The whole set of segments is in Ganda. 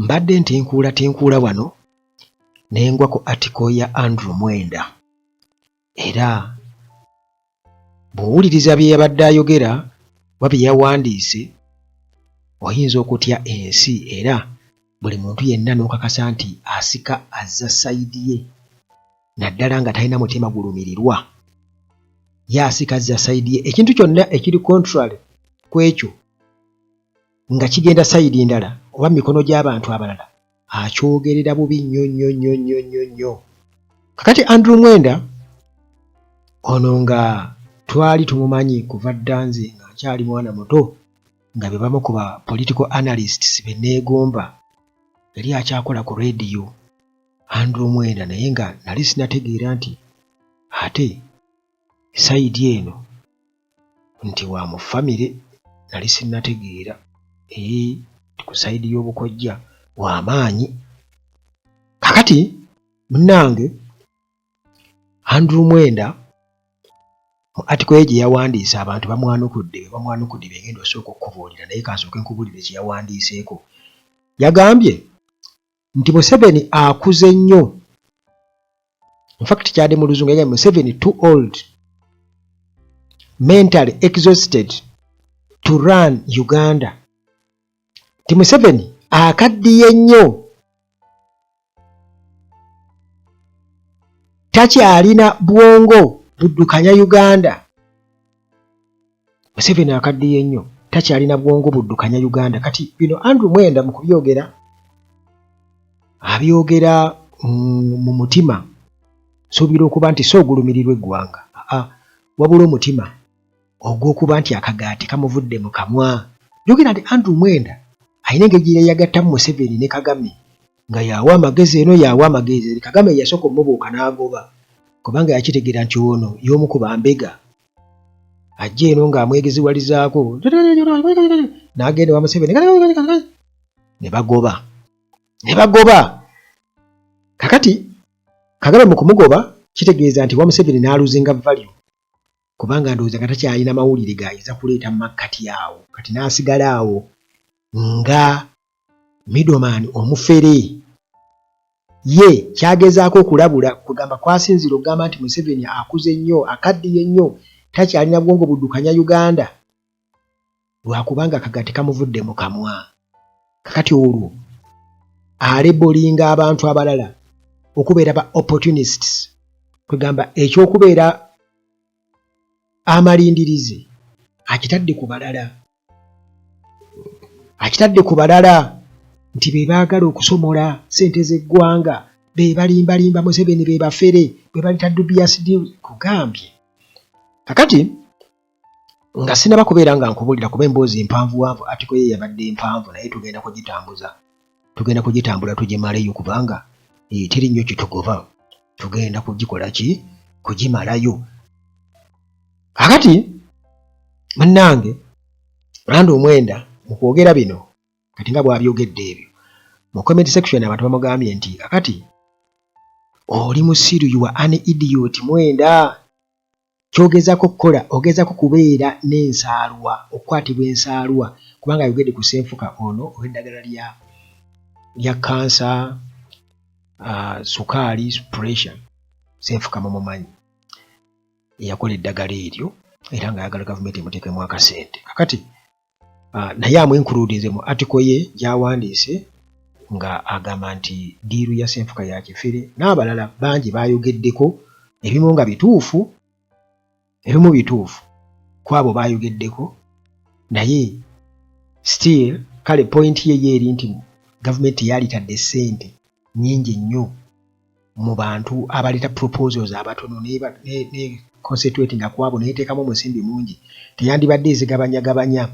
Mbadde ntinkuula tinkuula wano ne ngwa ku article ya Andrew Mwenda era bw'owuliriza bye yabadde ayogera oba bye yawandiise oyinza okutya ensi era buli muntu yenna n'okakasa nti asika azza sayidi ye naddala nga talina mutima gulumirirwa ye asika azza sayidi ye ekintu kyonna ekiri contrary ku ekyo nga kigenda sayidi ndala oba mu mikono gy'abantu abalala akyogerera bubi nnyo nnyo nnyo nnyo nnyo nnyo. Kakati Andrew Mwenda ono nga twali tumumanyi kuva dda nze nga nkyali mwana muto nga be bamu ku ba political analysts be neegomba yali akyakola ku radio Andrew Mwenda naye nga nali sinategeera nti ate sayidi eno nti wa mu famire nali sinnategeera ee nti ku sayidi y'obukojja wa maanyi. Kakati munnange Andrew Mwenda mu article ye gye yawandiise abantu bamwanukudde bwe bamwanukudde bye ngenda osooka okukubuulira naye kansooke nkubuulire kye yawandiiseeko. Yagambye nti Museveni akuze nnyo infact kyade mu luzungu yagambye Museveni too old mentally exhausted to run Uganda nti Museveni akaddiye nnyo takyalina bwongo buddukanya Uganda Museveni akaddiye nnyo takyalina bwongo buddukanya Uganda. Kati bino Andrew Mwenda mu kubyogera abyogera mu mutima nsuubira okuba nti si ogulumirirwa eggwanga aa wabula omutima ogw'okuba nti akagaati kamuvudde mu kamwa. Jjukira nti Andrew Mwenda alina engeri gye yagattamu Museveni ne Kagame nga y'awa amagezi eno y'awa amagezi eri. Kagame yasooka omubuuka n'agoba kubanga yakitegeera nti ono y'omu ku bambega ajja eno ng'amwegeziwalizaako n'agenda ewa Museveni ne bagoba ne bagoba. Kakati Kagame mu kumugoba kitegeeza nti wa Museveni n'aluzinga value kubanga ndowooza nga takyalina mawulire g'ayinza kuleeta mu makkati awo kati n'asigala awo nga middleman omufere. Ye kyagezaako okulabula kwegamba kwasinziira okugamba nti Museveni akuze nnyo, akaddiye nnyo, takyalina bwongo buddukanya Uganda lwakubanga akagaati kamuvudde mu kamwa. Kakati olwo alebolinga abantu abalala okubeera ba opportunists kwegamba ekyokubeera amalindirizi akitadde ku balala. Akitadde ku balala nti be baagala okusomola ssente z'eggwanga, be balimbalimba Museveni, be bafere, be baleeta dubious deals. Kugambye kakati nga sinaba kubeera nga nkubuulira kuba emboozi mpanvuwanvu, article ye yabadde mpanvu naye tugenda kugitambuza, tugenda kugitambula tugimaleyo kubanga eh, teri nnyo kitugoba, tugenda kugikola ki kugimalayo. Kakati munnange Andrew Mwenda mu kwogera bino kati nga bw'abyogedde ebyo mu comment section abantu bamugambye nti kakati oli musiru, you are an idiot Mwenda, ky'ogezaako okukola ogezaako kubeera n'ensaalwa, okukwatibwa ensaalwa kubanga ayogedde ku Ssenfuka ono ow'eddagala lya lya kkansa, uh, sukaali, pressure, Ssenfuka mumumanyi. Eyakola eddagala eryo era ng'ayagala gavumenti emuteekemu akasente. Kakati uh, naye amwenkuludinze mu article ye gy'awandiise nga agamba nti ddiiru ya Ssenfuka ya kifere n'abalala bangi baayogeddeko ebimu nga bituufu ebimu bituufu ku abo baayogeddeko naye still kale point ye ye eri nti gavumenti yalitadde ssente nnyingi nnyo mu bantu abaleeta proposals abatono ne concentrate nga kwabo neteekamu omusimbi mungi teyandibadde ezigabanyagabanya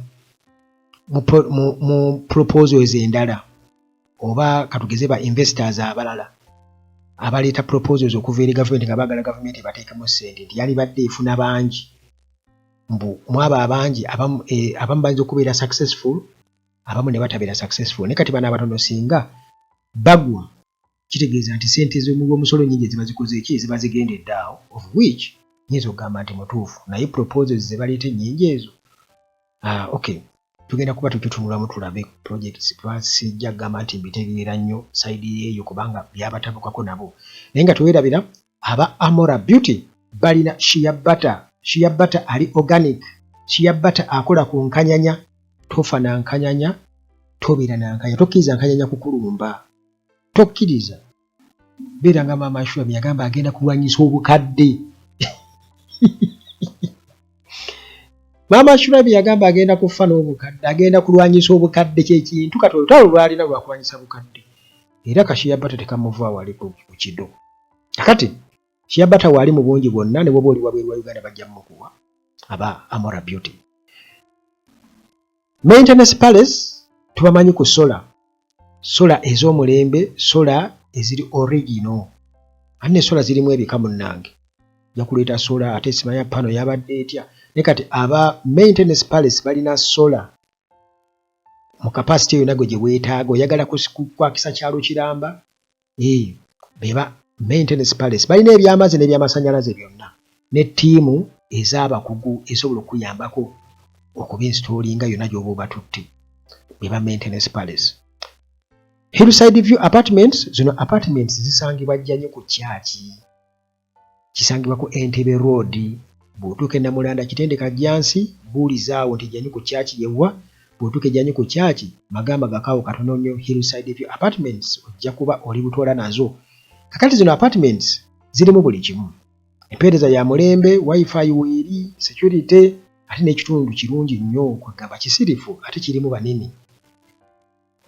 mu proposals endala oba katugeze ba investors abalala abaleeta proposals okuva eri gavumenti nga baagala gavumenti ebateekemu ssente nti yalibadde efuna bangi mbu mwabo abangi abamu eh, abamu bayinza okubeera successful abamu ne batabeera successful naye kati bano abatono singa bagwa kitegeeza nti sente z'omuwi w'omusolo nyingi eziba zikoze ki eziba zigendedde awo of which nyinza okugamba nti mutuufu naye proposals ze baleeta ennyingi ezo ah, okay. Tugenda kuba tukitunulamu tulabe projects. Sijja kugamba nti mbitegeera nnyo side yeeyo kubanga byabatabukako nabo, naye nga teweerabira aba Amora Beauty balina shea butter. Shea butter ali organic, shea butter akola ku nkanyanya. Tofa na nkanyanya, tobeera na nkanyanya, tokkiriza nkanyanya kukulumba, tokkiriza. Beera nga Maama Shura bye yagamba, agenda kulwanyisa obukadde. Maama Shura bye yagamba, agenda kufa n'obukadde, agenda kulwanyisa obukadde. Kyekintu kati olutalo lwalina lwakulwanyisa bukadde, era ka shea butter tekamuva wali ku kido. Kakati shea butter waali mu bungi bwonna, ne bwoba oli wabweru wa Uganda bajja mumukuwa aba Amora Beauty. Maintenance Palace tubamanyi ku solar, solar ez'omulembe, solar eziri original. Ate ne solar zirimu ebika munnange, nja kuleeta solar ate simanya pano yabadde etya. Naye kati aba Maintenance Palace balina solar mu capacity yonna gwe gye weetaaga. Oyagala kwakisa kyalo kiramba, beba Maintenance Palace. Balina ebyamazzi n'ebyamasannyalaze byonna ne ttiimu ez'abakugu esobola okukuyambako okuba installinga yonna gy'oba obatutte. Beba Maintenance Palace. Hillside View Apartments, zino apartments zisangibwa Jjanyi ku kyaki kisangibwa ku Entebbe Road. Bw'otuuka e Namulanda Kitende Kajjansi, buulizaawo nti Jjanyi ku kyaki yewa. Bw'otuuka e Jjanyi ku kyaki magamba gakaawo katono nnyo, Hillside View Apartments ojja kuba oli butoola nazo. Kakati zino apartments zirimu buli kimu, empeereza ya mulembe, wifi weeri, security, ate n'ekitundu kirungi nnyo, kwegamba kisirifu ate kirimu banene.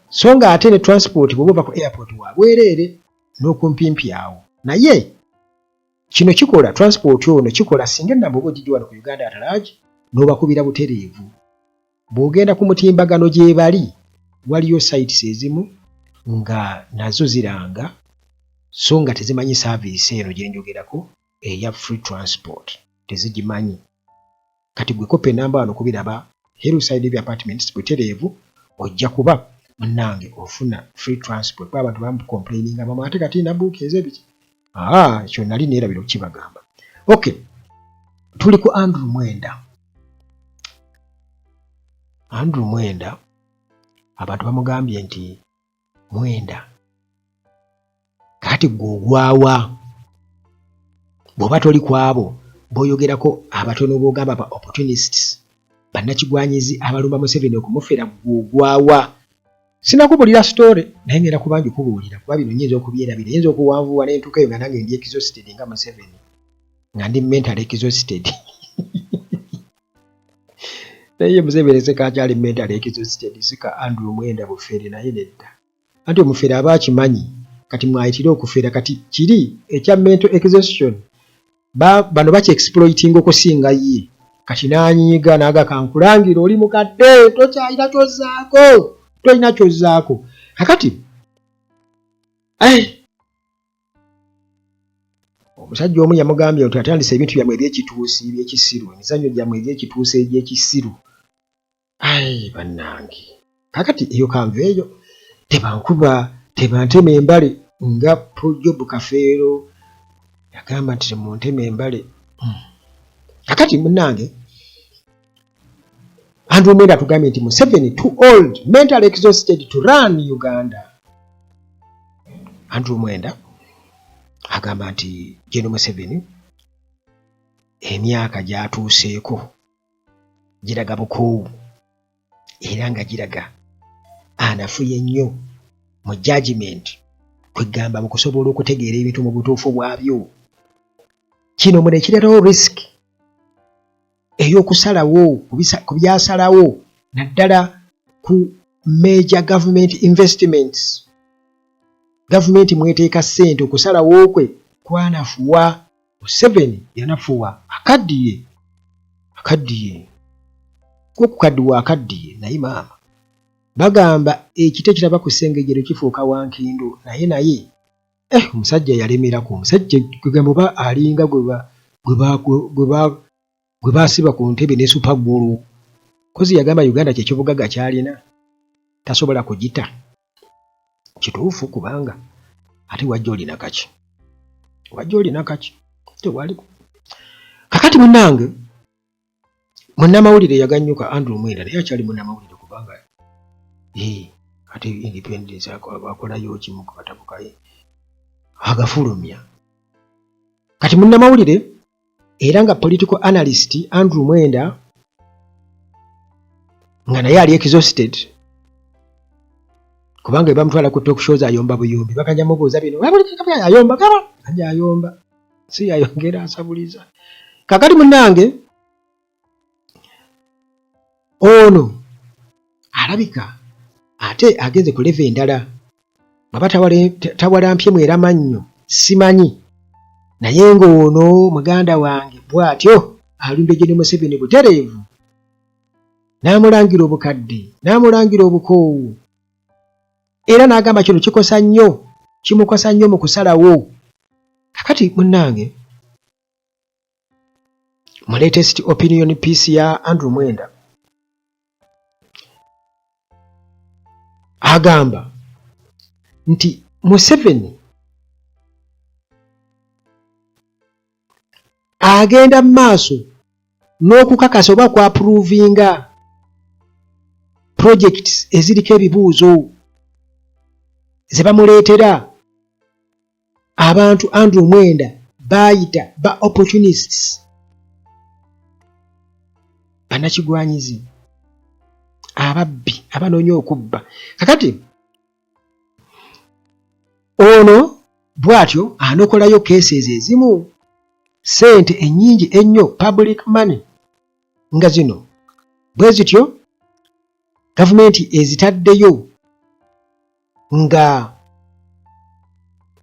So nga ate ne transport bw'oba ova ku airport wa bwereere n'okumpimpi awo. Naye kino kikola transport ono kikola singa ennamba oba ogijja wano ku Uganda at large n'obakubira butereevu. Bw'ogenda ku mutimbagano gye bali, waliyo sites ezimu nga nazo ziranga so nga tezimanyi service eno gye njogerako eya free transport, tezigimanyi. Kati gwe kopa enamba wano kubiraba Hillside View Apartments butereevu, ojja kuba munnange ofuna free transport, kuba abantu bamucomplaininga bamu ate kati nabuuka ez'ebiki. Aa, ekyo nali neerabira okukibagamba. Okay, tuli ku Andrew Mwenda. Andrew Mwenda abantu bamugambye nti Mwenda kati gwe ogwawa bw'oba toli ku abo b'oyogerako abatono b'ogamba ba opportunists, bannakigwanyizi abalumba Museveni okumufera, gwe ogwawa? Sinakubulira story, naye ngenda kuba ngikubuulira kuba bino nyinza okubyerabira, yinza okuwanvuwa n'entuuka eyo nga nange ndi exhausted nga Museveni, nga ndi mental exhausted. Naye Museveni sekakyali mental exhausted, sika Andrew Mwenda bufere. Naye nedda, anti omufere aba akimanyi kati mwayitire okufera. Kati kiri ekya mental exhaustion bano baki exploiting okusinga ye. Kati n'anyiiga n'aga kankulangira oli mukadde, tokyalina kyozzaako, tolina kyozzaako. Kakati omusajja omu yamugambye nti atandise ebintu byammwe ebyekituusi ebyekisiru, emizannyo gyammwe egyekituusi egyekisiru. Ai bannange, kakati eyo kanveeyo, tebankuba tebantema embale nga Job Kafeero yagamba nti temuntema embale. Kakati munnange Andrew Mwenda atugambye nti Museveni too old, mentally exhausted to run Uganda. Andrew Mwenda agamba nti General Museveni emyaka gy'atuuseeko giraga bukoowu era nga giraga anafuye nnyo mu judgment, kwegamba mu kusobola okutegeera ebintu mu butuufu bwabyo. Kino muno ekireetawo risk ey'okusalawo ku byasalawo, naddala ku major government investments, gavumenti mweteeka ssente. Okusalawo kwe kwanafuwa. Museveni yanafuwa, akaddiye, akaddiye, kwokukaddiwa akaddiye. Naye maama bagamba ekiti ekitava ku ssengejjero kifuuka wankindo. Naye omusajja yalemerako. Omusajja kwegamba oba alinga gwe baasiba ku ntebe ne super glue kozi. Yagamba Uganda kyekyobugagga kyalina, tasobola kugita. Kituufu, kubanga ate wajja olina kaki, wajja olina kaki, tewali. Kakati munnange munnamawulire yaganyuka Andrew Mwenda, naye akyali munnamawulire kubanga Kubanga ate independence akolayo kimu ku katabo kaye agafulumya. Kati munnamawulire era nga political analyst Andrew Mwenda nga naye ali exhausted, kubanga bamutwala ku talk shows ayomba buyombi, bakanja mubuuza bino, ayomba kaba anja ayomba, si ayongera asabuliza. Kakati munnange ono alabika ate agenze ku level endala, bwaba tawalampye mwera mannyo simanyi, naye ng'ono muganda wange bw'atyo alumbye Gen Museveni butereevu, n'amulangira obukadde, n'amulangira obukoowu, era n'agamba kino kikosa nnyo, kimukosa nnyo mu kusalawo. Kakati munnange, mu latest opinion piece ya Andrew Mwenda agamba nti Museveni agenda mu maaso n'okukakasa oba kwapuruvinga projects eziriko ebibuuzo ze bamuleetera abantu Andrew Mwenda baayita ba opportunists, bannakigwanyizi, ababbi abanoonya okubba. Kakati ono bw'atyo anokolayo cases ezimu, ssente ennyingi ennyo, public money, nga zino bwe zityo gavumenti ezitaddeyo nga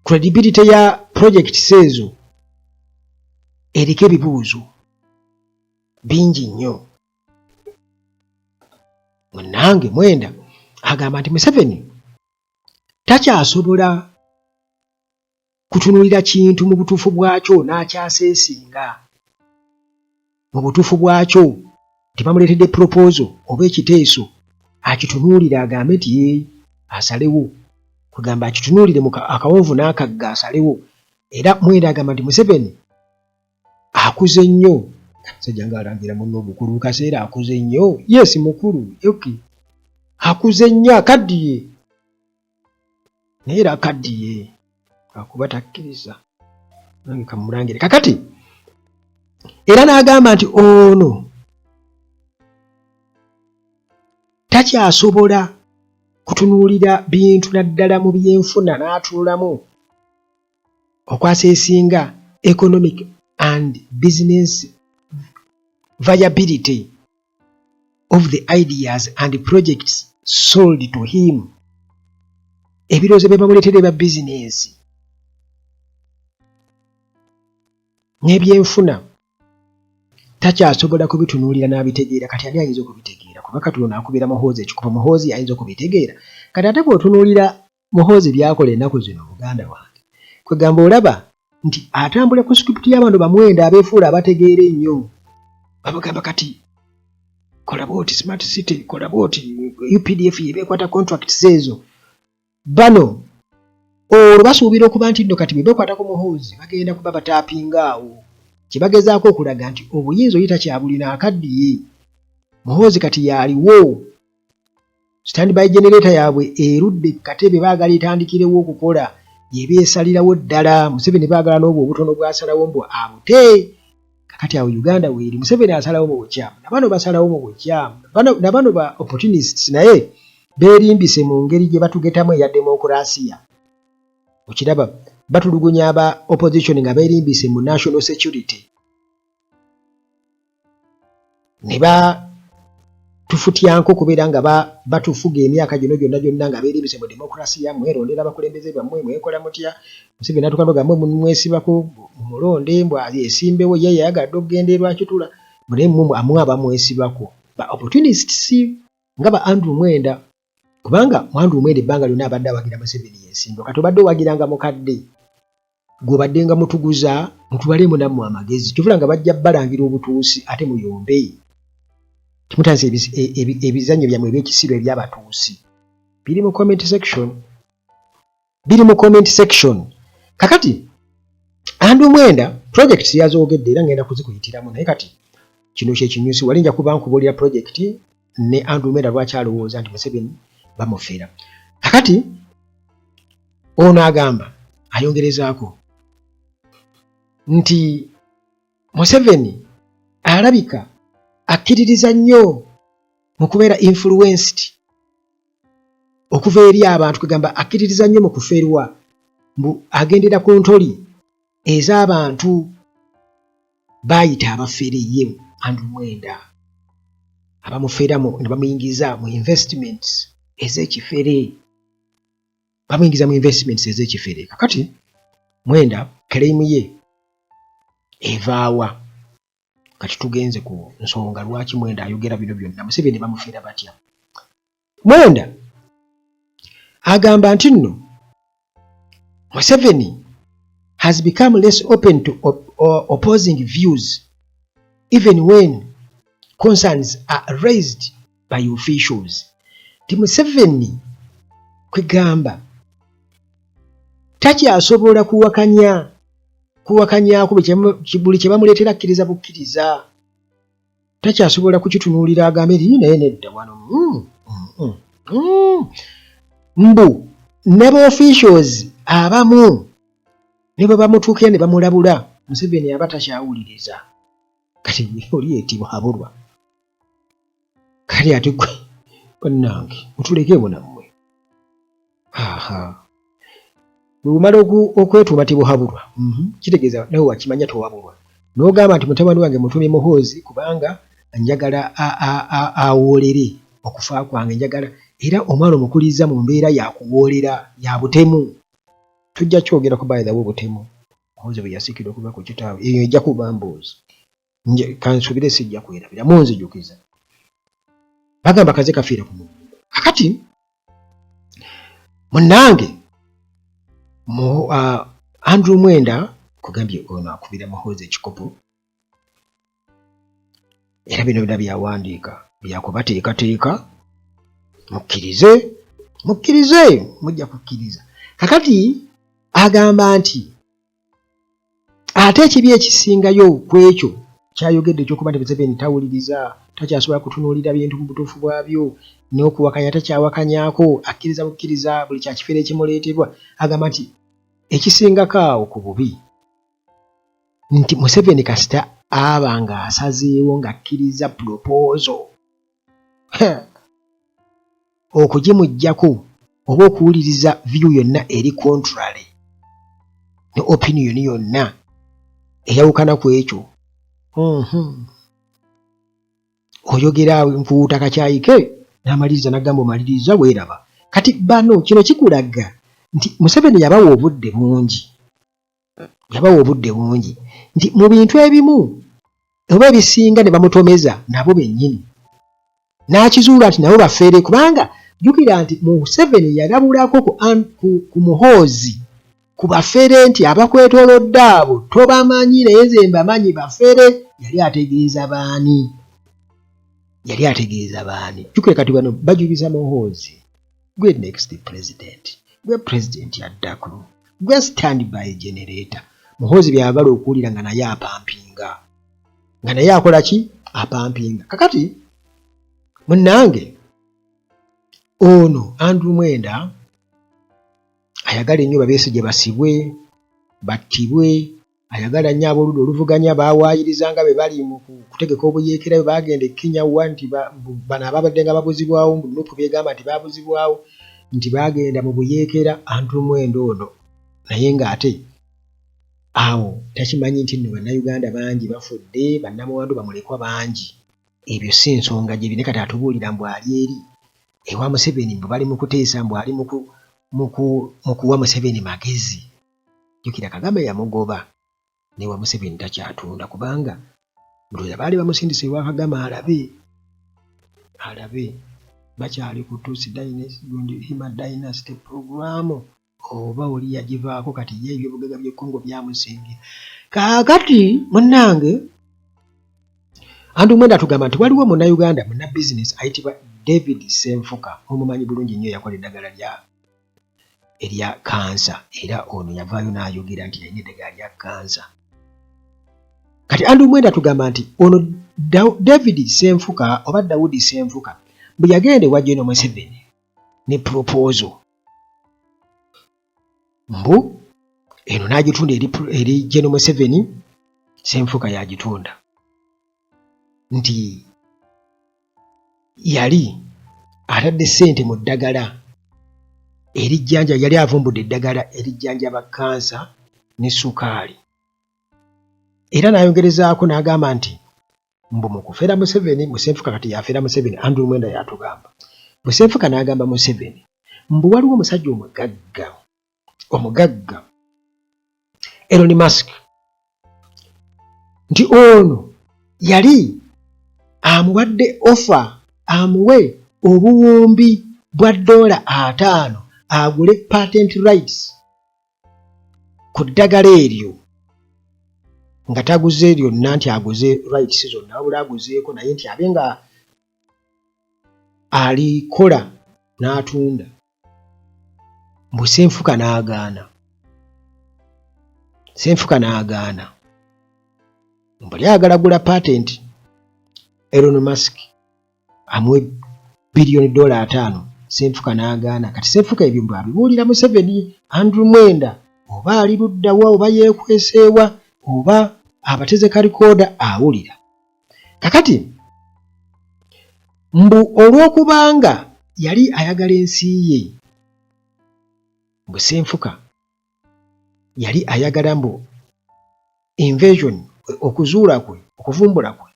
credibility ya projects ezo eriko ebibuuzo bingi nnyo. Munnange Mwenda agamba nti Museveni takyasobola kutunuulira kintu mu butuufu bwakyo n'akyaseesinga mu butuufu bwakyo, nti bamuleetedde proposal oba ekiteeso akitunuulire agambe nti ye asalewo, kwegamba akitunuulire mu akawonvu n'akagga asalewo. Era Mwenda agamba nti Museveni akuze nnyo, musajja ng'alangira munne obukulu kaseera, akuze nnyo, yes mukulu, okay, akuze nnyo, akaddiye, naye era akaddiye akuba takkiriza, nange kamulangire. Kakati era n'agamba nti ono takyasobola kutunuulira bintu naddala mu byenfuna n'atuulamu okwaseesinga economic and business viability of the ideas and projects sold to him, ebirowoozo bye bamuleetera ebya bizinensi n'ebyenfuna takyasobola kubitunuulira n'abitegeera. Kati ani ayinza okubitegeera? Kuba kati ono akubira Muhoozi ekikubo, Muhoozi ayinza okubitegeera? Kati ate bw'otunuulira Muhoozi by'akola ennaku zino, muganda wange, kwegamba olaba nti atambula ku script y'abantu bamwenda abeefuula abategeera ennyo, babagamba kati kola bwoti smart city, kola bwoti UPDF yebeekwata contracts ezo. Bano olwo basuubira okuba nti nno kati bwe beekwata ku Muhoozi bagenda kuba bataapinga awo. Kye bagezaako okulaga nti obuyinza oli takyabulina, akaddiye, Muhoozi kati y'aliwo, standby generator yaabwe erudde ku katebe, baagala etandikirewo okukola yebeesalirawo ddala. Museveni baagala n'obwo obutono bw'asalawo mbu abute. Kakati awo Uganda weeri, Museveni asalawo mu bukyamu, na bano basalawo mu bukyamu, na bano ba opportunists, naye beerimbise mu ngeri gye batugetamu eya demokurasiya. Okiraba batulugunya aba opposition nga beerimbise mu national security, ne batufutyanka okubeera nga batufuga emyaka gino gyonna gyonna nga beerimbise mu demokurasiya, mwerondera abakulembeze bammwe, mwekola mutya. Museveni natuuka n'ogamba mmwe mwesibako mumulonde mbu esimbewo, ye yayagadde okugenda e Rwakitura, naye mmwe abamwesibako ba opportunists nga ba Andrew Mwenda, kubanga Andrew Mwenda ebbanga lyonna abadde awagira Museveni yesimbewo. Kati obadde owagiranga mukadde gw'obadde nga mutuguza, mutwalemu nammwe amagezi, kyovula nga bajja balangira obutuusi ate muyombe, temutandise ebizannyo byammwe eby'ekisiru eby'abatuusi. Biri mu comment section, biri mu comment section. Kakati Andrew Mwenda projects yazoogedde era ngenda kuzikuyitiramu, naye kati kino kye kinyusi wali nja kuba nkubuulira project Ne Andrew Mwenda lwaki alowooza nti Museveni bamufera? Kakati ono agamba, ayongerezaako nti Museveni alabika akkiririza nnyo mu kubeera influenced okuva eri abantu, kwegamba akkiririza nnyo mu kuferwa, mbu agendera ku ntoli ez'abantu baayita abafere. Ye Andrew Mwenda abamuferamu ne bamuyingiza mu investments ez'ekifere, bamuyingiza mu investments ez'ekifere. Kakati Mwenda claim ye evaawa? Kati tugenze ku nsonga lwaki Mwenda ayogera bino byonna, Museveni bamufera batya. Mwenda agamba nti nno Museveni has become less open to opposing views even when concerns are raised by officials, nti Museveni kwegamba takyasobola kuwakanya kuwakanyaako buli kye bamuleetera, akkiriza bukkiriza, takyasobola kukitunuulira agambe nti naye nedda wano. Mbu ne ba officials abamu ne bwe bamutuukira ne bamulabula, Museveni aba takyawuliriza. Kati oli etibwabulwa kale ate gwe bannange mutulekeemu nammwe. Aha, bwe bumala okwetuuma tibuhabulwa, kitegeeza nawe wakimanya towabulwa, n'ogamba nti mutabani wange mutumye Muhoozi kubanga njagala awoolere okufa kwange, njagala era omwana omukuliza mu mbeera yakuwoolera ya butemu. Tujja kyogerako, by the way, obutemu Muhoozi bwe yasikira okuva ku kitaawe, eyo ejja kuba mboozi. Kansuubire sijja kwerabira, munzijukiza. Bagamba kaze kafiira ku mugongo. Kakati munnange mu Andrew Mwenda kugambye ono akubira Muhoozi ekikopo, era bino byonna byawandiika byakubateekateeka mukkirize, mukkirize, mujja kukkiriza. Kakati agamba nti ate ekibi ekisingayo ku ekyo kyayogedde ekyokuba nti Museveni tawuliriza, takyasobola kutunuulira bintu mu butuufu bwabyo, n'okuwakanya takyawakanyaako, akkiriza bukkiriza buli kyakifere ekimuleetebwa, agamba nti ekisingako awo ku bubi nti Museveni kasita aba ng'asazeewo ng'akkiriza proposal okugimuggyako oba okuwuliriza view yonna eri contrary ne opinion yonna eyawukana ku ekyo, oyogera nkuwuuta kakyayike n'amaliriza n'agamba omaliriza weeraba. Kati bano kino kikulaga nti Museveni yabawa obudde bungi, yabawa obudde bungi nti mu bintu ebimu oba ebisinga ne bamutomeza nabo bennyini n'akizuula nti nabo bafeere, kubanga jjukira nti Museveni yalabulako ku Muhoozi ku bafere nti abakwetoolodde abo tobamanyi, naye nze mbamanyi, bafere. Yali ategeeza baani? Yali ategeeza baani? Jjukira kati bano bajubiza Muhoozi, gwe next president, gwe president addako, gwe stand by generator. Muhoozi byagala okuwulira nga naye apampinga, nga naye akola ki? Apampinga. Kakati munnange ono Andrew Mwenda ayagala ennyo Babesigye basibwe, battibwe, ayagala nnyo ab'oludda oluvuganya baawaayiriza nga bwe bali mu kutegeka obuyeekera bwe baagenda e Kenya wa nti bano ababadde nga babuzibwawo, mbu NUP byegamba nti babuzibwawo nti baagenda mu buyeekera. Andrew Mwenda ono naye ng'ate awo takimanyi nti nno Bannayuganda bangi bafudde, bannamwandu, bamulekwa bangi. Ebyo si nsonga gye bine. Kati atubuulira mbu ali eri ewa Museveni, mbu bali mu kuteesa, mbu ali mu kuwa Museveni magezi. Jjukira Kagame yamugoba newa Museveni takyatunda, kubanga ndowooza baali bamusindise ewa Kagame alabe alabe bakyali ku Tutsi Hima dynasty program oba oli yagivaako. Kati ye ebyobugagga by'e Congo byamusingira. Kaakati munnange Andrew Mwenda tugamba nti waliwo Munnayuganda munna bizinesi ayitibwa David Senfuka, omumanyi bulungi nnyo, yakola eddagala lya erya kansa, era ono yavaayo n'ayogera nti yalina eddagala lya kansa. Kati Andrew Mwenda tugamba nti ono David Senfuka oba Daudi Senfuka Bwe yagenda ewa General Museveni ne proposal mbu eno n'agitunda eri General Museveni, Ssenfuka yagitunda nti yali atadde ssente mu ddagala erijjanja, yali avumbudde eddagala erijjanjaba kkansa ne sukaali, era n'ayongerezaako n'agamba nti mbu mu kufera Museveni, Musenfuka kati yafera Museveni, Andrew Mwenda yatugamba Musenfuka n'agamba Museveni mbu waliwo omusajja omugagga Elon Musk, nti ono yali amuwadde ofa amuwe obuwumbi bwa $50 agule patent rights ku ddagala eryo, nga taguze lyonna nti aguze rights zonna, wabula aguzeeko naye nti abe nga alikola n'atunda. Mbu Ssenfuka n'agaana, Ssenfuka n'agaana mbu lyagala gula patent, Elon Musk amuwe $50 billion, Ssenfuka n'agaana. Kati Ssenfuka ebyo mbu abibuulira Museveni. Andrew Mwenda oba ali luddawa, oba yeekweseewa, oba abateze kalikooda awulira. Kakati mbu olw'okubanga yali ayagala ensi ye, mbu Ssenfuka yali ayagala mbu invention, okuzuula kwe, okuvumbula kwe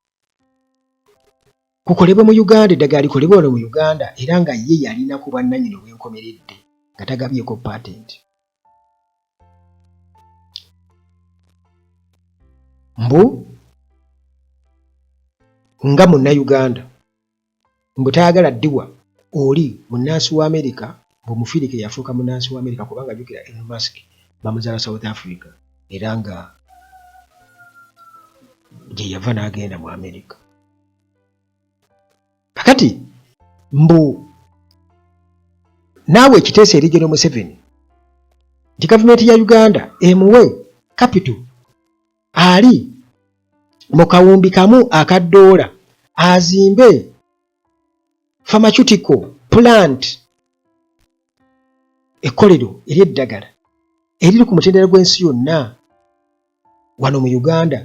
kukolebwe mu Uganda, eddagala likolebwe wano mu Uganda, era nga ye yalina ku bwannannyini obwenkomeredde nga tagabyeko patent. Mbu nga munnayuganda mbu tayagala ddiwa oli munnansi wa America, mbu mufirika eyafuuka munnansi wa America, kubanga jjukira Elon Musk bamuzaala South Africa era nga gye yava n'agenda mu America. Kakati mbu naawe ekiteeso eri General Museveni nti gavumenti ya Uganda emuwe capital ali mu 1,000 aka ddoola azimbe pharmaceutical plant, ekkolero ery'eddagala eriri ku mutendera gw'ensi yonna wano mu Uganda,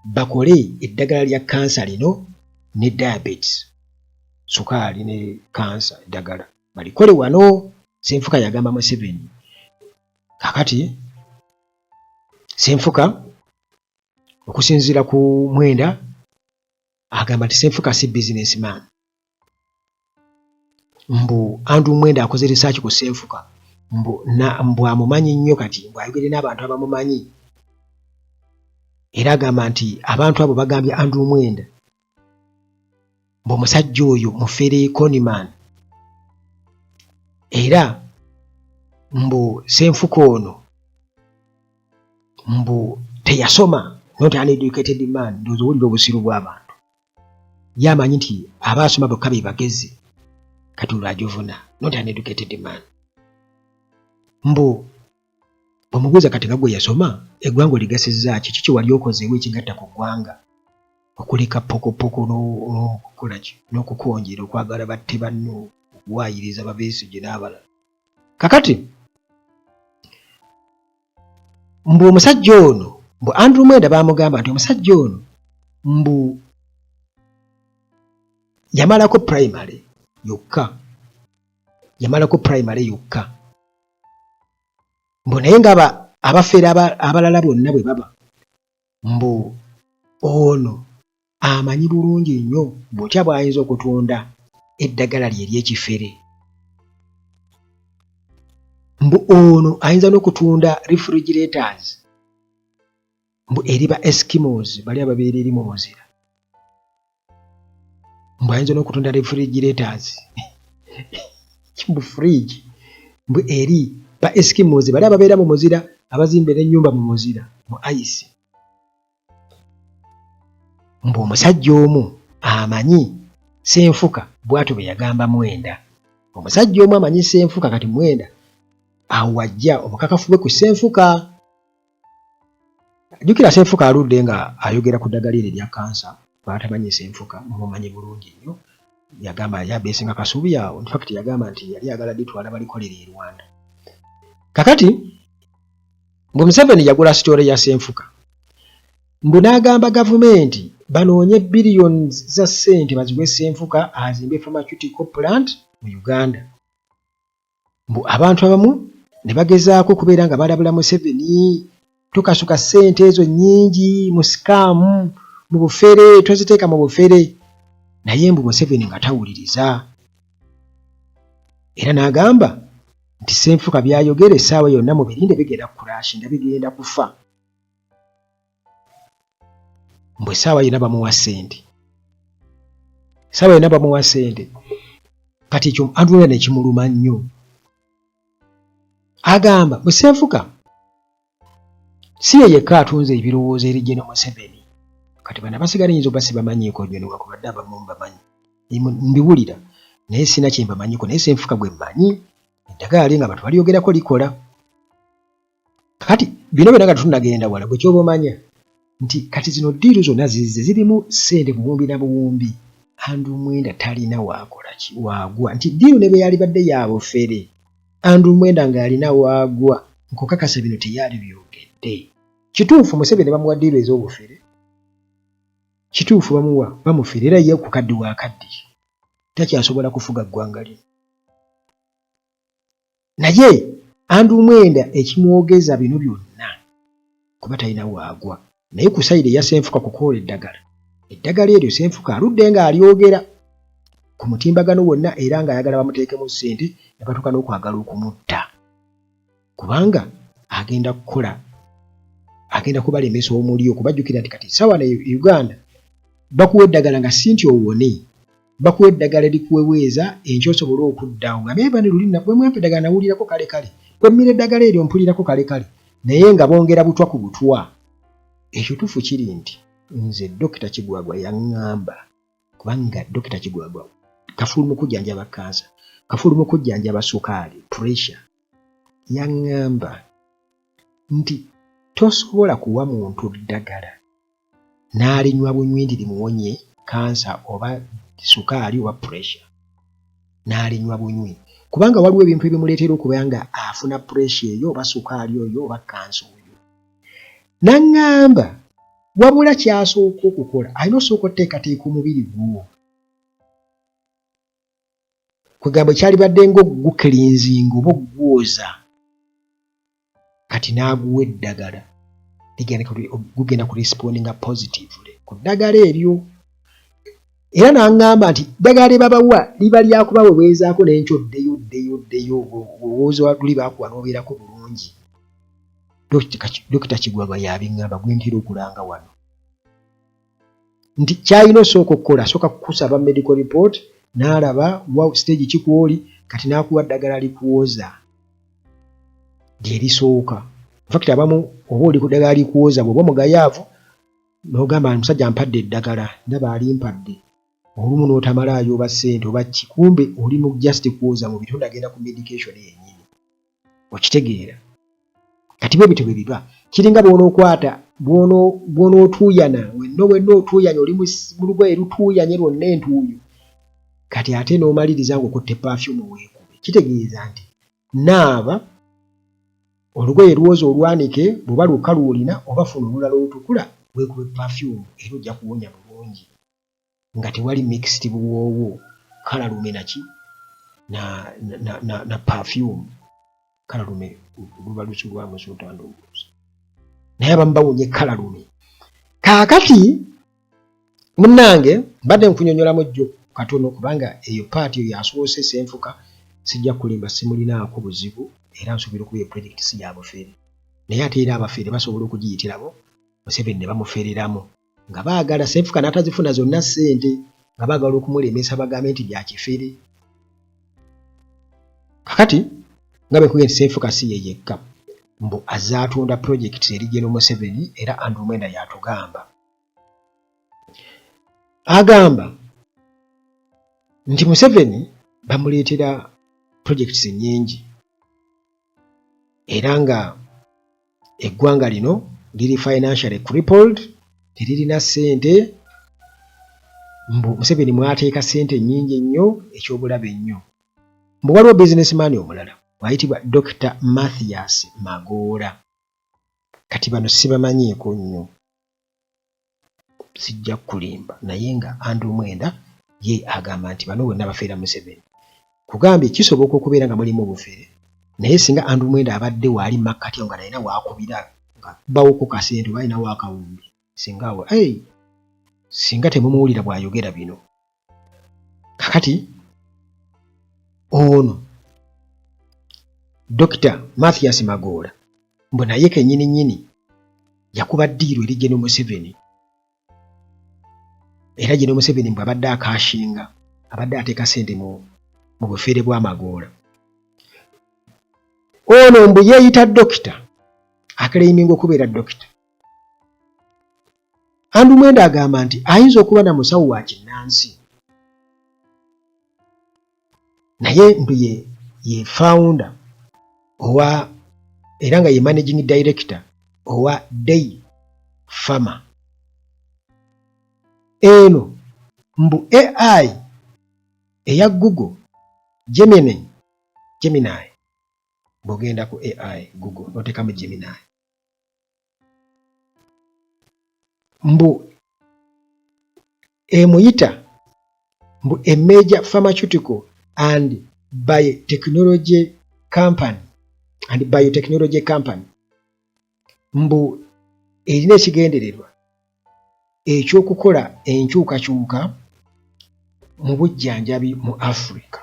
bakole eddagala lya kansa lino ne diabetes, sukaali ne kansa, eddagala balikole wano. Ssenfuka yagamba Museveni. Kakati Ssenfuka, okusinziira ku Mwenda, agamba nti Ssenfuka si businessman. Mbu Andrew Mwenda akoze research ku Ssenfuka, mbu amumanyi nnyo. Kati mbu ayogere n'abantu abamumanyi, era agamba nti abantu abo bagambye Andrew Mwenda mbu omusajja oyo mufere, conman, era mbu Ssenfuka ono mbu teyasoma, not an educated man. Ndowooza owulira obusiru bw'abantu. Ye amanyi nti abaasoma bokka be bagezi. Kati olwo ajovuna not an educated man. Mbu bwemubuuza kati nga gwe yasoma, eggwanga oligasizza ki? Kiki wali okozeewo ekigatta ku ggwanga okuleka pokopoko n'okukola ki n'okukonjera, okwagala batte banno, okuwaayiriza babesigye n'abalala? Kakati mbu omusajja ono, mbu Andrew Mwenda bamugamba nti omusajja ono mbu yamalako primary yokka, yamalako primary yokka, mbu naye nga abafeera abalala bonna bwe baba, mbu ono amanyi bulungi nnyo butya bw'ayinza okutunda eddagala lye ery'ekifere. Mbu ono ayinza n'okutunda refrigerators mbu eri ba Eskimos bali ababeera eri mu muzira. Mbu ayinza n'okutunda refrigerators, mbu fridge, mbu eri ba Eskimos bali ababeera mu muzira, abazimba n'ennyumba mu muzira mu ice. Mbu omusajja omu amanyi Ssenfuka bw'atyo bwe yagamba Mwenda, omusajja omu amanyi Ssenfuka. Kati Mwenda awo wajja obukakafu bwe ku Ssenfuka. Jjukira Ssenfuka aludde nga ayogera ku ddagala eryo erya kansa. Batamanyi Ssenfuka mumumanyi bulungi nnyo. Yagamba yali abeesinga Kasubi awo. In fact yagamba nti yali ayagala litwala balikolere e Rwanda. Kakati mbu Museveni yagula sitore ya Ssenfuka, mbu n'agamba gavumenti banoonye billions za ssente baziwe Ssenfuka azimbe pharmaceutical plant mu Uganda. Mbu abantu abamu ne bagezaako okubeera nga balabula Museveni, tokasuka ssente ezo nnyingi mu sikaamu, mu bufere, toziteeka mu bufere. Naye mbu Museveni nga tawuliriza. Era n'agamba nti Ssenfuka by'ayogera essaawa yonna mubirinde bigenda kukurashinga, bigenda kufa. Mbu essaawa yonna bamuwa ssente, essaawa yonna bamuwa ssente. Kati ekyo Andrew ne kimuluma nnyo. Agamba bwe Ssenfuka si ye yekka atunze ebirowoozo eri Gen Museveni. Kati bano abasigala nyinza oba sibamanyiiko nnyo, newankubadde abamu mbamanyi, mbiwulira naye sina kye mbamanyiko. Naye Ssenfuka gwe mmanyi, eddagala lye nga abantu balyogerako likola. Kati bino byonna nga tetunnagenda wala, gwe ky'oba omanya nti kati zino ddiiru zonna zizze zirimu ssente buwumbi na buwumbi. Andrew Mwenda talina waakola ki waagwa, nti ddiiru ne bwe yalibadde ya bufere, Andrew Mwenda ng'alina waagwa, nkukakasa bino teyalibyogedde. Kituufu Museveni bamuwa ddiiru ez'obufere, kituufu bamuwa bamufere, era ye kukaddiwa akaddiye takyasobola kufuga ggwanga lino. Naye Andrew Mwenda ekimwogeza bino byonna kuba talina waagwa. Naye ku sayidi eya Ssenfuka kukoola eddagala, eddagala eryo Ssenfuka aludde ng'alyogera ku mutimbagano wonna era ng'ayagala bamuteekemu ssente ne batuuka n'okwagala okumutta kubanga agenda kukola agenda kubalemesa omulyo kubajjukira nti kati essaawa e Uganda bakuwa eddagala nga si nti owone. Bakuwa eddagala erikuweweeza enkya osobole okudda ogambe eh, bane luli bwe mwampa eddagala nawulirako kale kale, bwe mmira eddagala eryo mpulirako kale kale, naye nga bongera butwa ku butwa. Ekituufu kiri nti nze Dokita Kigwagwa yaŋŋamba, kubanga Dokita Kigwagwa kafulu mu kujjanjaba kkansa, kafulu mu kujjanjaba sukaali, pressure, yaŋŋamba nti tosobola kuwa muntu ddagala n'alinywa bunywi nti limuwonye kansa oba sukaali oba pressure, n'alinywa bunywi, kubanga waliwo ebintu ebimuleetera okuba nga afuna pressure eyo oba sukaali oyo oba kansa oyo. N'aŋŋamba wabula ky'asooka okukola alina osooka oteekateeka omubiri gwo, kwegamba ekyalibadde ng'okugukilinzinga oba okugwoza, kati n'aguwa eddagala gugenda ku respondinga positively ku ddagala eryo. Era n'aŋŋamba nti ddagala lye babawa liba lyakubaweweezaako n'enkya oddeyo oddeyo oddeyo owooza luli baakuwa n'obeerako bulungi. Dokita Kigwagwa y'abiŋŋamba gwe ntera okulanga wano nti ky'alina osooka okukola asooka kukusaba medical report n'alaba wa stage ki kw'oli, kati n'akuwa ddagala likuwoza lye lisooka. Infact abamu oba oli ku ddagala likuwoza bw'oba mugayaavu n'ogamba omusajja ampadde eddagala ndaba alimpadde, olumu n'otamalaayo oba ssente oba ki, kumbe oli mu just kwoza mubiri tonnagenda ku medication yennyini. Okitegeera? Kati bwe bityo bwe biba. Kiringa bw'onookwata, bw'onootuuyana, wenna wenna otuuyanye, oli mu lugoye lutuuyanye lwonna entuuyo, kati ate n'omaliriza ng'okutte pafyumu weekube. Kitegeeza nti naaba olugoye lwoza olwanike, bw'oba lwokka lw'olina, oba funa olulala olutukula weekube pafyumu era ojja kuwonya bulungi. Nga tewali mixed buwoowo kalalume naki na, na, na, na perfume. Kalalume luba lusu lwa musuuta ndowooza, naye abamu bawunye kalalume. Kaakati munnange mbadde nkunyonyolamu jjo katono, kubanga eyo paati eyo yasoose. Ssenfuka sijja kulimba, simulinaako buzibu, era nsuubira okuba eyo project si ya bufere, naye ate era abafere basobola okugiyitiramu Museveni ne bamufereramu nga baagala Ssenfuka n'atazifuna zonna ssente, nga baagala okumulemesa bagambe nti bya kifere. Kakati nga bwe nkugambye nti Ssenfuka si ye yekka mbu azze atunda pulojekiti eri Gen Museveni, era Andrew Mwenda y'atugamba. Agamba nti Museveni bamuleetera pulojekiti nnyingi era nga eggwanga lino liri financially crippled, teririna ssente. Mbu Museveni mwateeka ssente nnyingi ennyo eky'obulabe ennyo. Mbu waliwo businessman omulala ayitibwa Dr. Mathias Magoola. Kati bano sibamanyiiko nnyo, sijja kukulimba, naye nga Andrew Mwenda ye agamba nti bano bonna bafeera Museveni. Kugambye kisoboka okubeera nga mulimu obufere, naye singa Andrew Mwenda abadde waali makkati awo nga nalina waakubira nga bawoko kasente oba alina waakawumbi, singa awo hey, singa temumuwulira bw'ayogera bino. Kakati ono Dokita Mathias Magoola mbu naye kenyini nyini yakuba ddiiru eri General Museveni, era General Museveni mbu abadde akashinga, abadde ateeka ssente mu bufeere bwa Magoola. Ono mbu yeeyita dokita, akeleyiminga okubeera dokita. Andrew Mwenda agamba nti ayinza okuba na musawo wa kinnansi, naye mbu ye ye founder owa era nga ye managing director owa Day Pharma. Eno mbu AI eya Google Gemini, Gemini bw'ogenda ku AI Google n'oteekamu Gemini mbu emuyita mbu a major pharmaceutical and biotechnology company and biotechnology company mbu erina ekigendererwa eky'okukola enkyukakyuka mu bujjanjabi mu Africa.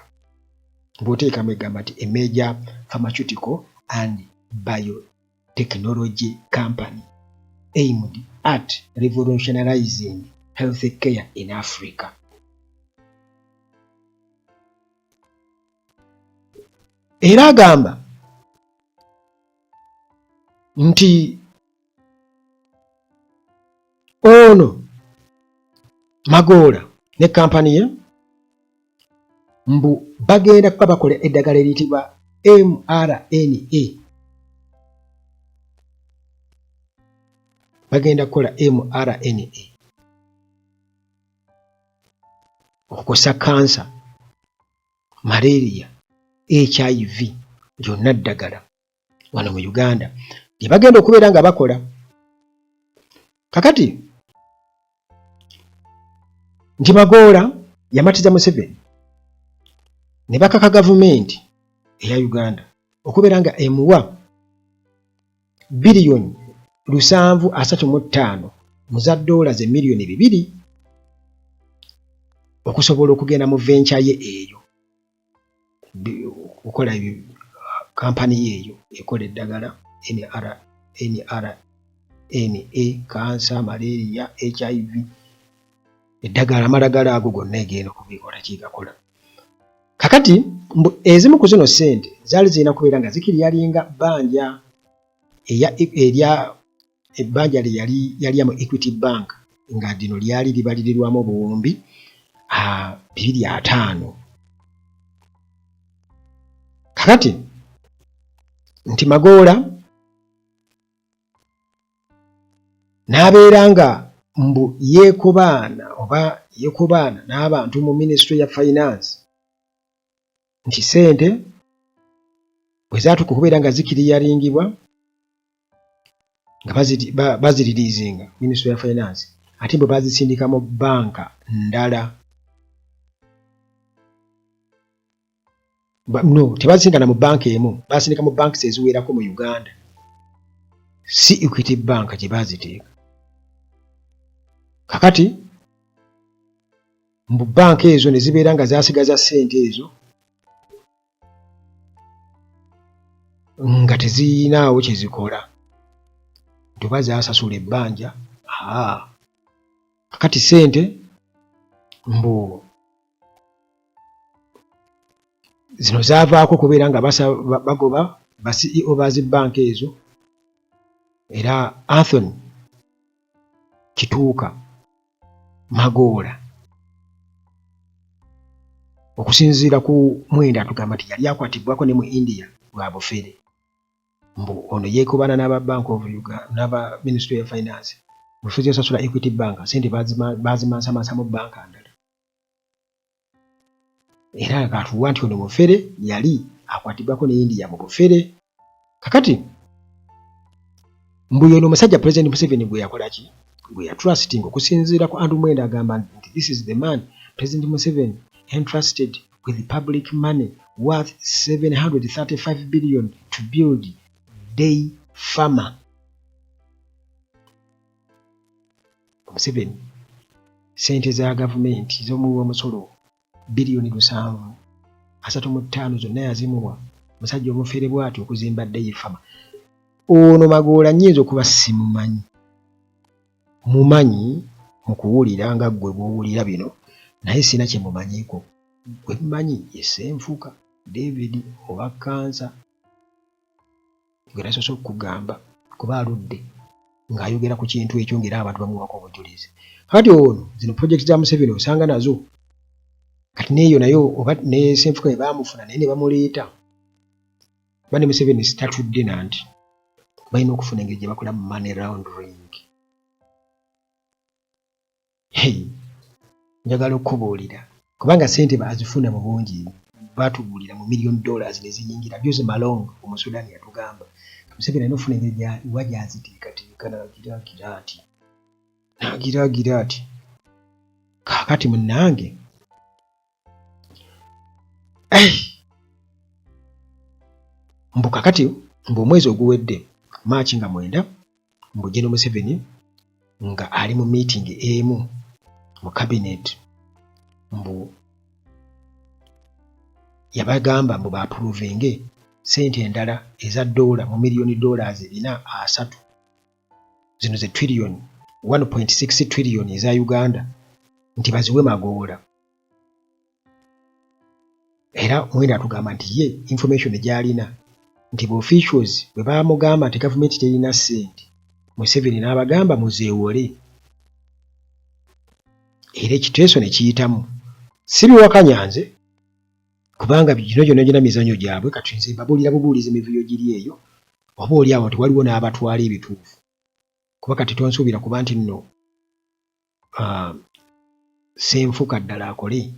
Bw'oteekamu egamba nti a major pharmaceutical and biotechnology company aimed at revolutionizing health care in Africa. Era agamba nti ono Magoola ne kampani ye mbu bagenda kuba bakola eddagala eriyitibwa mRNA, bagenda kukola mRNA okukosa kansa, malaria, HIV, lyonna ddagala wano mu Uganda lye bagenda okubeera nga bakola. Kakati nti Magoola yamatiza Museveni ne bakaka gavumenti eya Uganda okubeera nga emuwa biliyoni 735 mu za ddoola ze miliyoni 2 okusobola okugenda mu venture ye eyo okukola kampani ye eyo ekola eddagala NRNA, kansa, malaria, HIV, eddagala amalagala ago gonna egenda okubikola kyegakola. Kakati mbu ezimu ku zino ssente zaali zirina kubeera nga zikiryalinga bbanja erya ebbanja lye yali yalya mu Equity Bank nga lino lyali libalirirwamu obuwumbi 250. Kakati nti Magoola n'abeera nga mbu yeekobaana oba yeekobaana n'abantu mu minisitule ya finance nti ssente bwe zaatuuka okubeera nga zikiriyaringibwa nga baziririizinga minisitule ya finance, ate bwe bazisindika mu bbanka ndala, no tebazisindika na mu bbanka emu, basindika mu banks eziwerako mu Uganda, si Equity Bank gye baziteeka. Kakati mbu bbanka ezo ne zibeera nga zasigaza ssente ezo nga teziyinaawo kye zikola, nti oba zaasasula ebbanja. Kakati ssente mbu zino zaavaako okubeera nga bagoba ba CEO ba zi bbanka ezo, era Anthony Kituuka Magoola okusinziira ku Mwenda atugamba nti yali akwatibwako ne mu India lwa bufere. Mbu ono yeekobana n'aba Bank of Uganda n'aba Ministry ya Finance mu kifo ky'osasula Equity Bank ssente baazimansamansa mu bbanka ndala. Era katuwa nti ono mufere, yali akwatibwako ne India mu bufere. Kakati mbu yono omusajja President Museveni gwe yakola ki, gwe yatrusting. Okusinziira ku Andrew Mwenda, agamba nti this is the man President Museveni entrusted with public money worth 735 billion to build Day Pharma. Museveni sente za gavumenti z'omuwi w'omusolo 735 biliyoni zonna yazimuwa musajja omufere bw'ati okuzimba Day Pharma. Ono Magoola nnyinza okuba simumanyi, mumanyi mu kuwulira nga ggwe bw'owulira bino, naye sina kye mumanyiiko. Gwe mmanyi ye Ssenfuka David oba Kansa, gwe nasoose okukugamba, kuba aludde ng'ayogera ku kintu ekyo ng'era abantu bamuwako obujulizi. Kati ono zino project za Museveni osanga nazo kati neeyo nayo oba ne Ssenfuka bwe baamufuna naye ne bamuleeta, kuba ne Museveni sitatudde nanti balina okufuna engeri gye bakola money laundering. Hey, njagala okukubuulira, kubanga ssente baazifuna mu bungi, batubuulira mu million dollars ne ziyingira. Jose Malong Omusudaani yatugamba Museveni alina okufuna engeri wa gy'aziteekateeka n'agiraagira ati n'agiraagira ati. Kaakati munnange, mbu kakati mbu omwezi oguwedde March nga 9, mbu General Museveni nga ali mu meeting emu mu cabinet, mbu yabagamba mbu baapprovinge ssente endala eza ddoola mu miliyoni dollars 430, zino ze trillion 1.6 trillion eza Uganda, nti baziwe Magoola. Era Mwenda atugamba nti ye information gy'alina nti ba officials bwe baamugamba nti gavumenti terina ssente, Museveni n'abagamba muzeewole, era ekiteeso ne kiyitamu. Sibiwakanya nze, kubanga gino gyonna gyonna mizannyo gyabwe. Kati nze mbabuulira bubuulizi mivuyo giri eyo, oba oli awo nti waliwo n'abatwala ebituufu, kuba kati tonsuubira kuba nti nno Ssenfuka ddala akole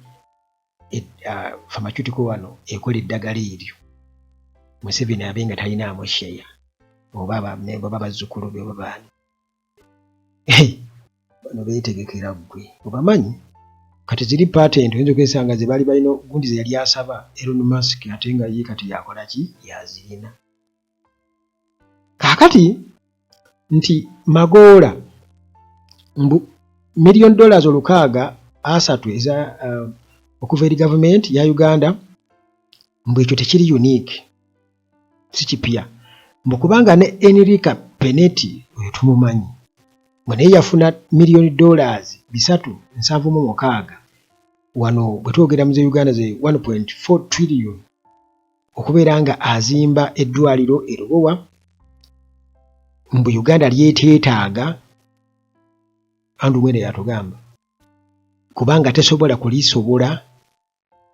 pharmaceutical wano ekola eddagala eryo, Museveni abe nga talinaamu share, oba oba bazzukulu be oba baani. Bano beetegekera, ggwe obamanyi. Kati ziri patent oyinza okwesanga ze baali balina gundi ze yali asaba Elon Musk, ate nga ye kati yakola ki, yazirina. Kaakati nti Magoola mbu million dollars 630 eza okuva eri gavumenti ya Uganda, mbu ekyo tekiri unique, si kipya, mbu kubanga ne Enrica Pinetti oyo tumumanyi, mbu naye yafuna miliyoni dollars 376, wano bwe twogera mu ze Uganda ze 1.4 trillion, okubeera nga azimba eddwaliro e Lubowa, mbu Uganda lyeteetaaga. Andrew Mwenda yatugamba kubanga tesobola kulisobola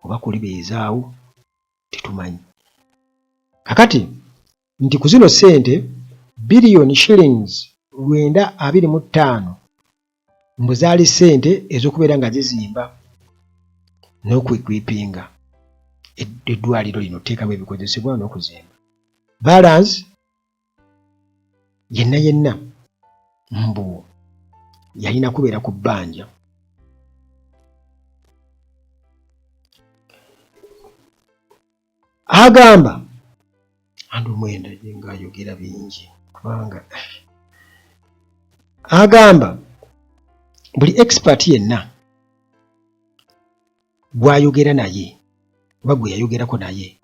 oba kulibeezaawo, tetumanyi. Kakati nti ku zino ssente biliyoni shillings 925 mbu zaali ssente ez'okubeera nga zizimba n'okwequipinga eddwaliro lino, oteekamu ebikozesebwa n'okuzimba. Balance yenna yenna mbu yalina kubeera ku bbanja. Agamba Andrew Mwenda ng'ayogera bingi, kubanga agamba buli expert yenna gw'ayogera naye oba gwe yayogerako naye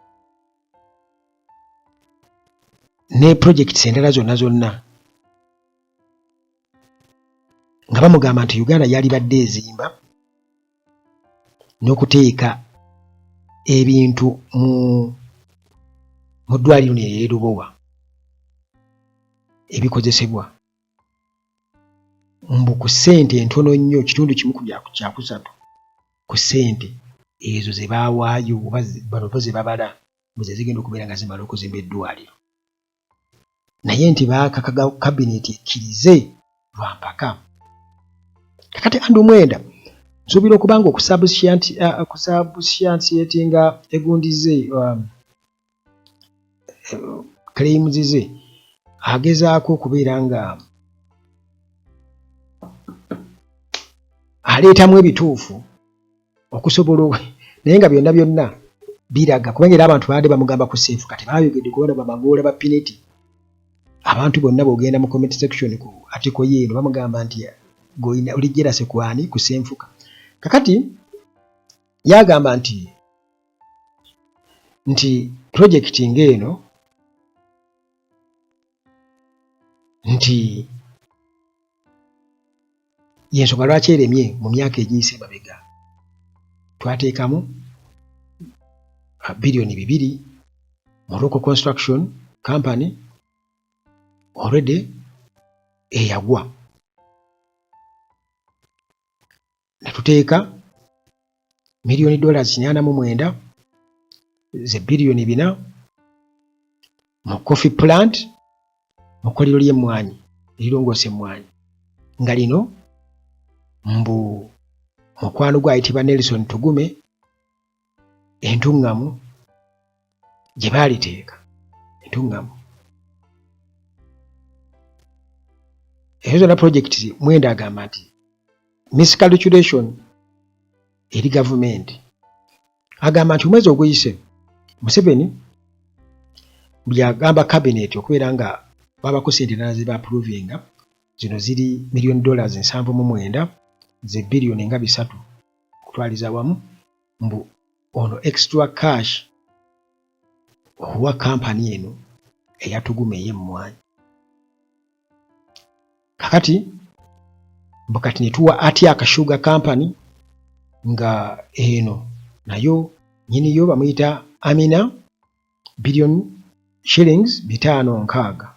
ne projects endala zonna zonna nga bamugamba nti Uganda yalibadde ezimba n'okuteeka ebintu mu ddwaliro lino ery'e Lubowa ebikozesebwa, mbu ku ssente entono nnyo, 1 kyakusatu ku ssente ezo ze baawaayo oba bano bo ze babala mbu ze zigenda okubeera nga zimala okuzimba eddwaliro, naye nti baakaka kabineti ekkirize lwa mpaka. Kakati Andrew Mwenda Nsuubira okuba nga okusubstantiatinga egundi ze, claims ze, agezaako okubeera nga aleetamu ebituufu okusobola, naye nga byonna byonna biraga, kubanga era abantu babadde bamugamba ku Ssenfuka tebayogedde ku bano bamagoola ba Pineti. Abantu bonna bw'ogenda mu comment section ku article ye eno bamugamba nti goyina oli jealous ku ani? Ku Ssenfuka. Kakati yagamba nti project ng'eno nti yensonga lwaki eremye. Mu myaka egiyise emabega twateekamu 2 biliyoni mu local construction company already eyagwa, ne tuteeka miliyoni dollars 89 ze 4 biliyoni mu coffee plant, mu kkolero ly'emmwanyi erirongoosa emmwanyi, nga lino mbu mukwano gwe ayitibwa Nelson Tugume entuŋŋamu gye baaliteeka entuŋŋamu. Ezo zonna projects, Mwenda agamba nti miscalculation eri gavumenti. Agamba nti omwezi oguyise Museveni byagamba cabinet okubeera nga babako sente endala ze baapprovinga, zino ziri million dollars 79 ze 3 biliyoni okutwaliza wamu, mbu ono extra cash owa kampani eno eya Tugume ey'emmwanyi. Kakati mbu kati ne tuwa Atiak Sugar Company, nga eno nayo nnyiniyo bamuyita Amina, billion shillings 560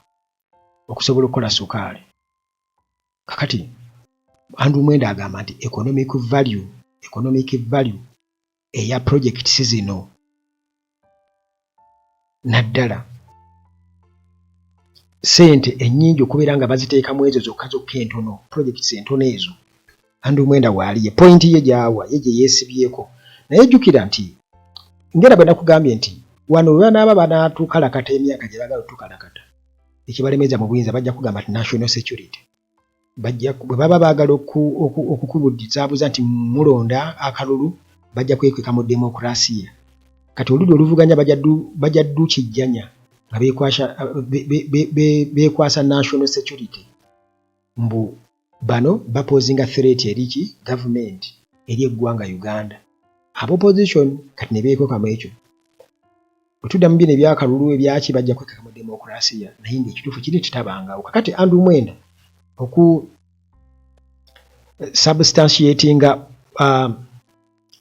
okusobola okukola sukaali. Kakati Andrew Mwenda agamba nti economic value eya projects zino, naddala sente ennyingi okubeera nga baziteekamu ezo zokka zokka entono, projects entono ezo. Andrew Mwenda waali ye point ye gy'awa ye gye yeesibyeko, naye jjukira nti ngera bwe nakugambye nti wano bwe banaaba banaatukalakata emyaka gye baagala otukalakata, ekibalemeza mu buyinza bajja kugamba nti national security. Bajja bwe baba baagala okukubuzaabuza nti mulonda akalulu, bajja kwekweka mu demokurasiya. Kati oludda oluvuganya bajja ddukijjanya nga beekwasa national security, mbu bano baposinga threat eri ki? Gavumenti, eri eggwanga Uganda. Aba opposition kati ne beekwekamu ekyo. Bwe tudda mu bino ebyakalulu ebyaki, bajja kwekeka mu demokurasiya, naye ng'ekituufu kiri titabangawo. Kakati Andrew Mwenda oku substantiatinga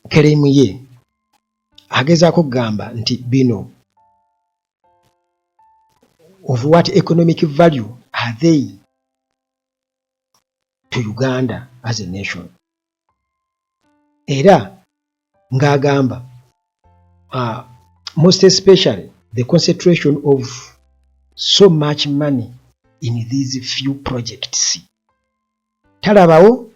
claim ye, agezaako okugamba nti bino of what economic value are they to Uganda as a nation? Era ng'agamba most especially the concentration of so much money in these few projects, talabawo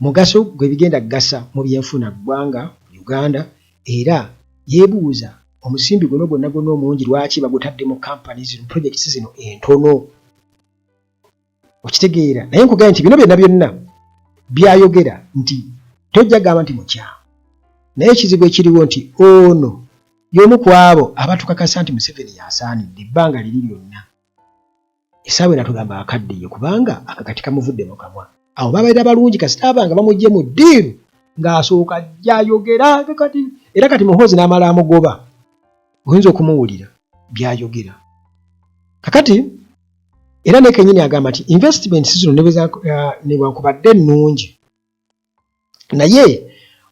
mugaso gwe bigenda kugasa mu byenfuna ggwanga Uganda. Era yeebuuza omusimbi guno gwonna gwonna omungi lwaki bagutadde mu kampani zino, projects zino entono. Okitegeera? Naye nkugambye nti bino byonna byonna byayogera nti tojja gamba nti mukyamu, naye ekizibu ekiriwo nti ono y'omu ku abo abatukakasa nti Museveni yasaanidde ebbanga liri lyonna. Essaawa eno atugamba akaddiye kubanga akakati kamuvudde mu kamwa. Awo babeera balungi kasita aba nga bamugye mu ddiiru ng'asooka ajja ayogera kati, era kati Muhoozi n'amala amugoba, oyinza okumuwulira by'ayogera kakati. Era ne kenyini agamba nti investments zino newankubadde ennungi, naye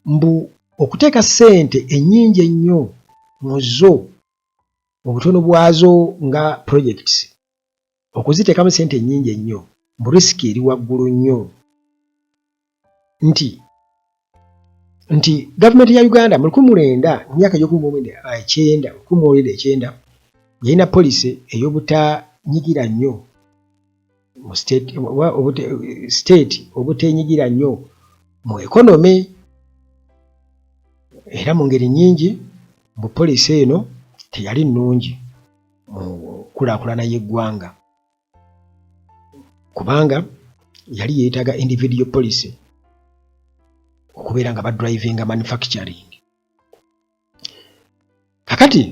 mbu okuteeka ssente ennyingi ennyo mu zo, mu butono bwazo nga projects, okuziteekamu ssente ennyingi ennyo, mbu risk eri waggulu nnyo, nti gavumenti ya Uganda mu 1900, mu myaka egy'omu 1990, 1990, yalina policy ey'obutanyigira nnyo mu state, obutenyigira nnyo. mu economy. Era mu ngeri nnyingi mbu policy eno teyali nnungi mu nkulaakulana y'eggwanga, kubanga yali yeetaaga individual policy okubeera nga badrivinga manufacturing. Kakati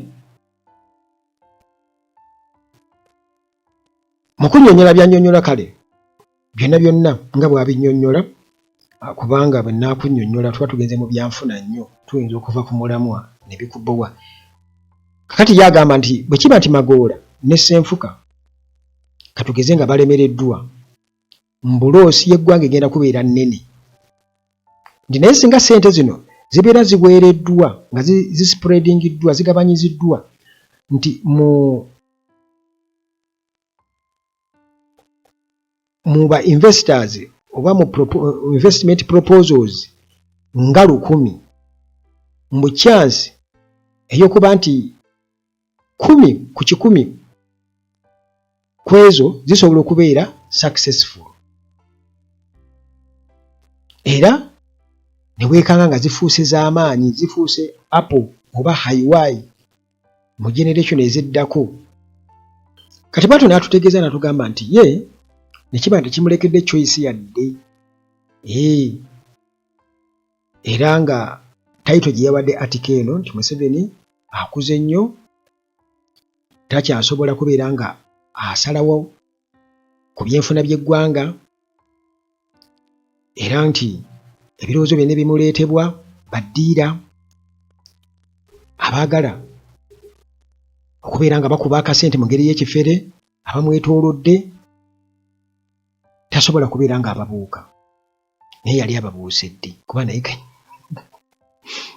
mu kunnyonnyola by'annyonnyola, kale byonna byonna nga bw'abinnyonnyola, kubanga bwe nnaakunnyonnyola tuba tugenze mu byanfuna nnyo, tuyinza okuva ku mulamwa ne bikubowa. Kakati ye agamba nti bwe kiba nti Magoola ne Ssenfuka katugeze nga balemereddwa, mbu loosi y'eggwanga egenda kubeera nnene, nti naye singa ssente zino zibeera ziweereddwa nga zispreadingiddwa, zigabanyiziddwa nti mu mu ba investors oba mu investment proposals nga 1000, mbu chance ey'okuba nti 10% ku ezo zisobola okubeera successful, era ne weekanga nga zifuuse z'amaanyi, zifuuse Apple oba Huawei mu generation eziddako. Kati bwatyo n'atutegeeza n'atugamba nti ye ne kiba nti kimulekedde choice yadde, era nga title gye yawadde article eno nti Museveni akuze nnyo, takyasobola kubeera nga asalawo ku byenfuna by'eggwanga, era nti ebirowoozo byonna ebimuleetebwa baddiira abaagala okubeera nga bakuba akasente mu ngeri y'ekifere abamwetoolodde, tasobola kubeera ng'ababuuka. Naye yali ababuuse ddi? Kuba naye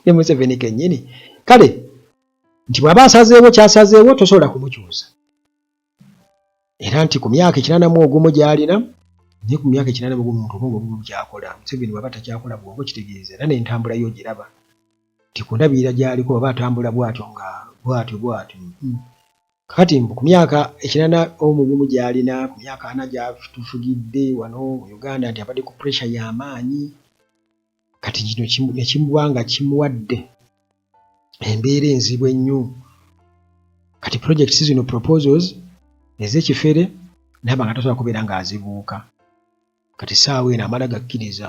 ne Museveni kennyini, kale nti bw'aba asazeewo ky'asazeewo tosobola kumukyusa, era nti ku myaka 81 gy'alina, naye ku myaka 81 omuntu obwongo buba bukyakola. Museveni bw'aba takyakola bwongo kitegeeza, era n'entambula yo ogiraba nti ku ndabirira gy'aliko bw'aba atambula bw'atyo nga bw'atyo bw'atyo. Kakati mbu ku myaka 81 gy'alina, ku myaka 40 gy'atufugidde wano mu Uganda, nti abadde ku pressure y'amaanyi, kati kino ne kimuba nga kimuwadde embeera enzibu ennyo. Kati projects zino, proposals ez'ekifere, naaba nga tasobola kubeera ng'azibuuka. Kati ssaawa eno amala gakkiriza,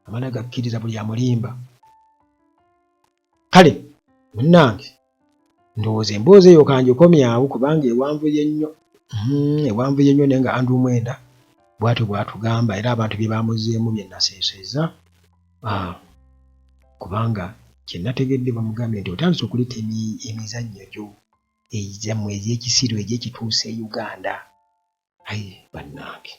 amala gakkiriza buli amulimba. Kale munnange, ndowooza emboozi eyo kangikomye awo kubanga ewanvuye nnyo, ewanvuye nnyo. Naye nga Andrew Mwenda bw'atyo bw'atugamba, era abantu bye bamuzzeemu bye naseesezza, kubanga kye nategedde bamugambye nti otandise okuleeta emizannyo gyo egyammwe egy'ekisiru egy'ekituusa e Uganda. Ayi bannange!